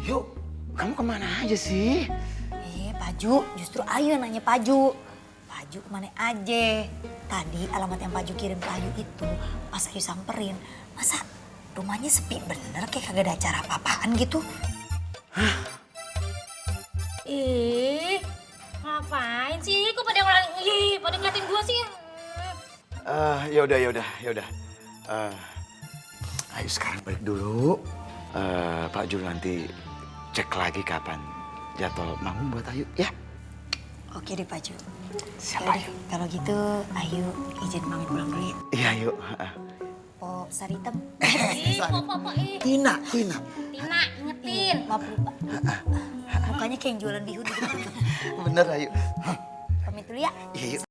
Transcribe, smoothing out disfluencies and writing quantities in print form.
Yuk, kamu kemana aja sih? Paju, justru Ayu yang nanya Paju. Paju kemana aja? Tadi alamat yang Paju kirim ke Ayu itu pas Ayu samperin. Masa rumahnya sepi bener kayak kagak ada acara apa-apaan gitu? Ih, ngapain sih? Kok pada pada ngeliatin gua sih? Yaudah. Ayo sekarang balik dulu. Pak Jul nanti cek lagi kapan jadwal manggung buat Ayu, ya? Oke deh Paju. Siapa Ayu? Kalau gitu Ayu izin pamit pulang dulu ya. Iya, yuk. Po Saritem. Ih, kok, Tina. Tina, ingetin. Maaf lupa. Mukanya kayak yang jualan bihun gitu. Bener, Ayu. Pamit dulu ya. Iya, yuk.